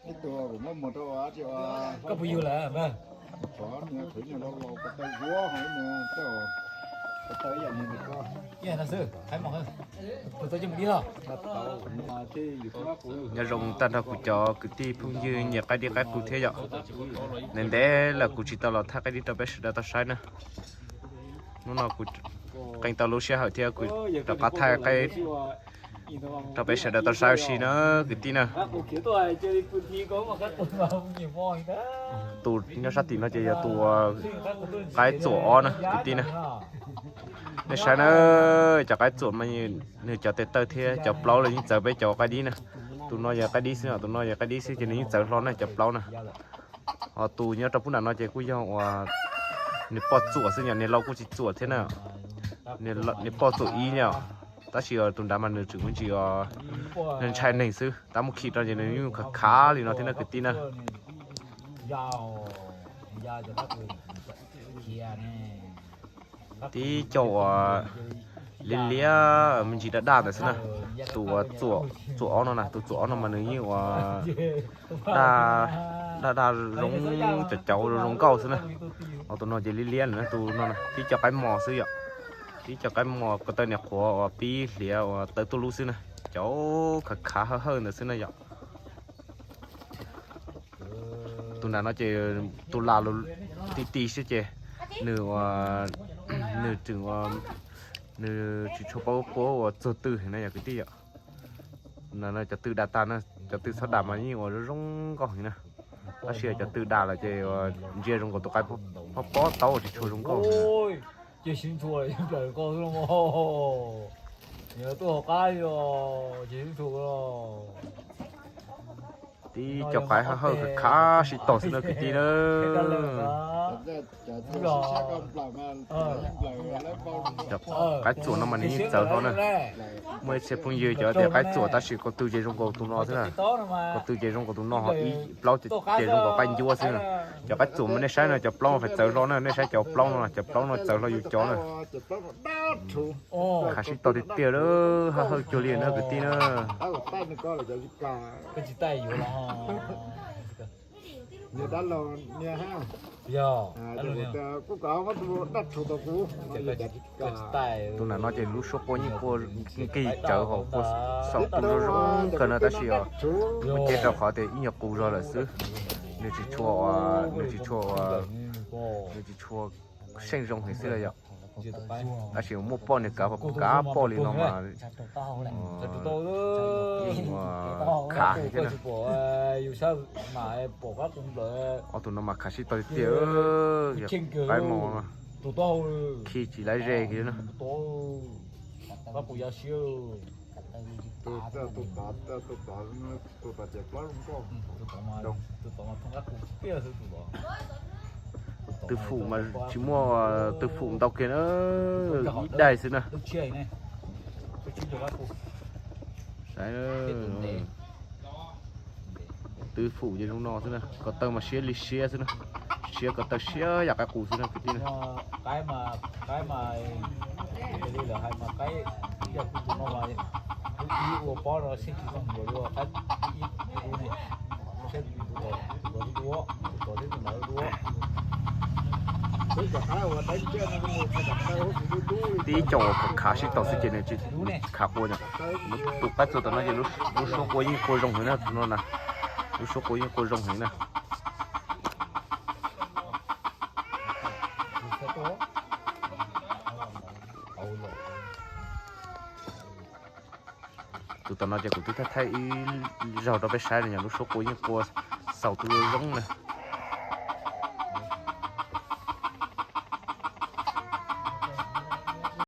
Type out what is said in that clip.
Ib tug kuv muab muag rau ua dab tsi ua, koj puas yug lawm? Tsov niag khwv niag laus laus ko taw zuav ho ib niag, ko taw ib yam niag ko. Nyob zoo tag nrho kuv cov kwv tij phooj ywg nyiam qaib dib qaib qus thiab yom. Ntev ntev lawm kuv tsis tau los thaij qaib dib rau peb sawv daws tau saib na. Hnub no kuv qee tau lub sij hawm thiab kuv rov qab thaij qaib rau peb sawv daws tau saib ua si na kwv tij na. Tus nyob sab tim no ces yog tus qaib txuam ob na kwv tij na. Nej saib na, cov qaib txuam mas nws cov tes taw thiab cov plaub los yeej txawv peb cov qaib dib na. Tus no yog qaib dib xwb, tus no yog qaib dib xwb ces nws yeej txawv hlo na cov plaub na. Ho tus nyob rau pub nram no ces kuj yog uas nws poj txuam xwb, yog niag laus kuj tsis txuam thiab na. Niag poj txuam ib yom, tab sis tus nrad mas nws tseem me ntsis ntshai neeg xwb, tab muab khi rau ces nws yeej khav khav li no thiab na kwv tij na. Tib co uas liab liab me ntsis daj daj ntawd xwb na. Tus uas txuam ob no na, tus txuam ob no mas nws yeej uas daj daj zoo, cov cauv zoo nkauj xwb na. Ho tus no ces liab liab lawm, tus no tib co qaib mos xwb yom. Tib co qaib mos ko taw niam qhuav uas pib hliav uas tawv tuaj lub xwb na. Cov khav khav hawj hawj ntawd xwb na yom. Tus nram no ces tus las ti ti xwb ces nws, nws tseem, nws tsis tshua paub puab uas txog tw heev na yom kwv tij yom. Cov tw dam tas na, cov tw txhob dam mas yeej uas zoo zoo nkauj heev na. Tab sis cov tw dam lawm ces ntsia zoo nkaus tus qaib pob pob taub tsis tshua zoo nkauj. Tib co qaib hawj hawj khav sib tog xwb na kwv tij na. Cov qaib txuam no mas nws yeej txawv hlo na. Muaj ib txhia phooj ywg cov tias qaib txuam tab sis ko tw ces zoo nkaus tus no xwb na. Ko tw ces zoo nkaus tus no, ho ib plaub ces zoo nkaus qaib ncuab xwb na. Cov qaib txuam mas nej saib no, cov plaub no qhov txawv hlo na, nej saib cov plaub no, cov plaub no txawv hlo yus cov na. Khav sib tog tiag tiag lawm, hawj hawj cuag li na kwv tij na. Tus nram no ces lub suab quaj yeej quaj nqig tsawv hauv, quaj xaus tu zoo kawg no tab sis os, muaj ceb rau qhov tias ib nyuag qus zog lawm xwb. Nws tsis tshua, nws tsis tshua, nws tsis tshua seej zoo heev xwb yom. Tab sis muaj poj niag kav, kav poj li no mas khav heev thiab na. Ob tug no mas khav sib tog tiag tiag, yog qaib mos no khi tsis laib ze kiag na. Tw fum mas tsis muaj tw fum ntau kiag na, ib daim xwb na. Tw fum ces zoo no xwb na, ko taw mas siab li siab xwb na, siab ko taw siab yam qaib qus xwb na kwv tij na. Tib co uas khav khav sib tog xwb ces nws tsis khav quas na. Tus qaib txuas tom no ces lub suab quaj yeej quaj zoo heev na, tus no na, lub suab quaj yeej quaj zoo heev na. Tus tom no ces kuv twb thaij thaij ib zaug rau peb saib no, yog lub suab quaj yeej quaj xaus tu zoo na.